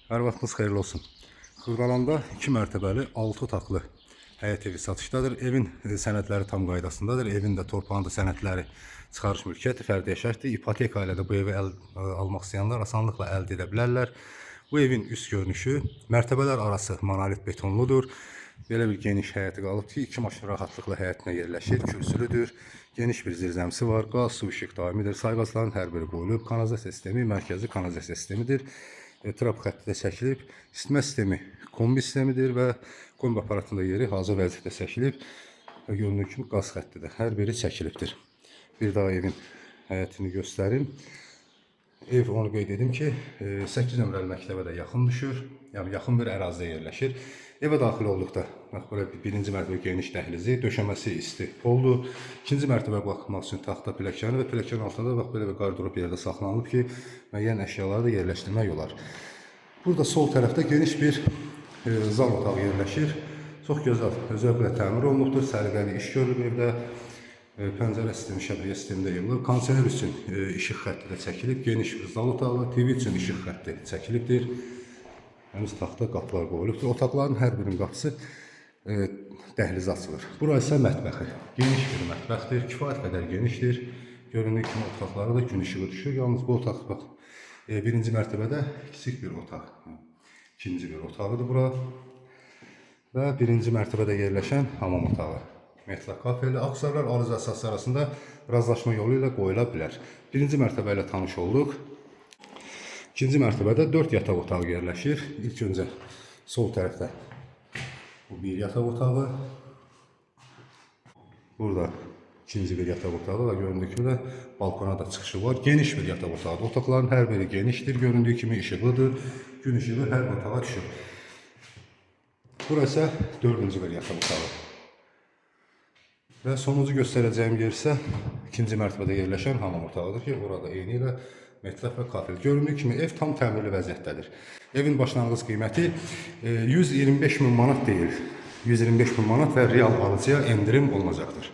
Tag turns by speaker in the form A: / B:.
A: Hər vaxtınız xeyirli olsun. Xırdalanda 2 mərtəbəli 6 otaqlı həyət evi satışdadır. Evin sənədləri tam qaydasındadır. Evin də torpağın da sənədləri çıxarış mülkiyyəti, fərdi yaşayışdır. İpoteka ilə də bu evi almaq istəyənlər asanlıqla əldə edə bilərlər. Bu evin üst görünüşü mərtəbələr arası monolit betonludur. Belə bir geniş həyəti qalıb ki, iki maşın rahatlıqla həyətinə yerləşir, kürsülüdür. Geniş bir zirzəmisi var. Qaz, su, işıq daimidir. Sayğacların hər biri qoyulub. Kanalizasiya sistemi mərkəzi kanalizasiya sistemidir. Trap xətti də çəkilib. İsitmə sistemi kombi sistemidir və kombi aparatının da yeri hazır vəziyyətdə çəkilib. Və göründüyü kimi qaz xətti də hər biri çəkilibdir. Bir daha evin həyətini göstərim. Ev onu qeyd edim ki, 8 nömrəli məktəbə də yaxın düşür. Yəni yaxın bir ərazidə yerləşir. Evə daxil olduqda bax belə bir birinci mərtəbə geniş dəhlizi, döşəməsi isti poldur. İkinci mərtəbə baxmaq üçün taxta pilləkəni və pilləkənin altında da bax belə bir qardırop yerdə saxlanılıb ki, müəyyən əşyaları da yerləşdirmək olar. Burada sol tərəfdə geniş bir zal otağı yerləşir. Çox gözəl, zövqlə təmir olunubdur, səliqəli iş görülüb evdə. Pəncərə sistemi, şəbəkə sistemi də yığılıb. Kondisioner üçün işıq xətti də çəkilib. Geniş bir zal otağı, TV üçün işıq xətti çəkilibdir. Həmiz taxta qapılar qoyulubdur. Otaqların hər birinin qapısı dəhlizə açılır. Bura isə mətbəxi. Geniş bir mətbəxdir, kifayət qədər genişdir. Göründüyü kimi otaqlara da gün işığı düşür. Yalnız bu otaq bax birinci mərtəbədə kiçik bir otaq. İkinci bir otağıdır bura. Və birinci mərtəbədə yerləşən hamam otağı. Metlaq kafeli aksarlar alıcı əsası arasında razılaşma yolu ilə qoyula bilər. Birinci mərtəbə ilə tanış olduq. İkinci mərtəbədə 4 yataq otağı yerləşir. İlk öncə sol tərəfdə bu bir yataq otağı. Burada ikinci bir yataq otağı və göründüyü kimi də balkona da çıxışı var. Geniş bir yataq otağıdır. Otaqların hər biri genişdir. Göründüyü kimi işıqlıdır. Gün işığı hər otağa düşür. Burası dördüncü bir yataq otağı. Və sonuncu göstərəcəyim yer isə ikinci mərtəbədə yerləşən hamam otağıdır ki, orada eyni ilə metlaq və kafel. Göründüyü kimi ev tam təmirli vəziyyətdədir. Evin başlanğıc qiyməti 125 min manat deyil. 125 min manat və real alıcıya endirim olunacaqdır.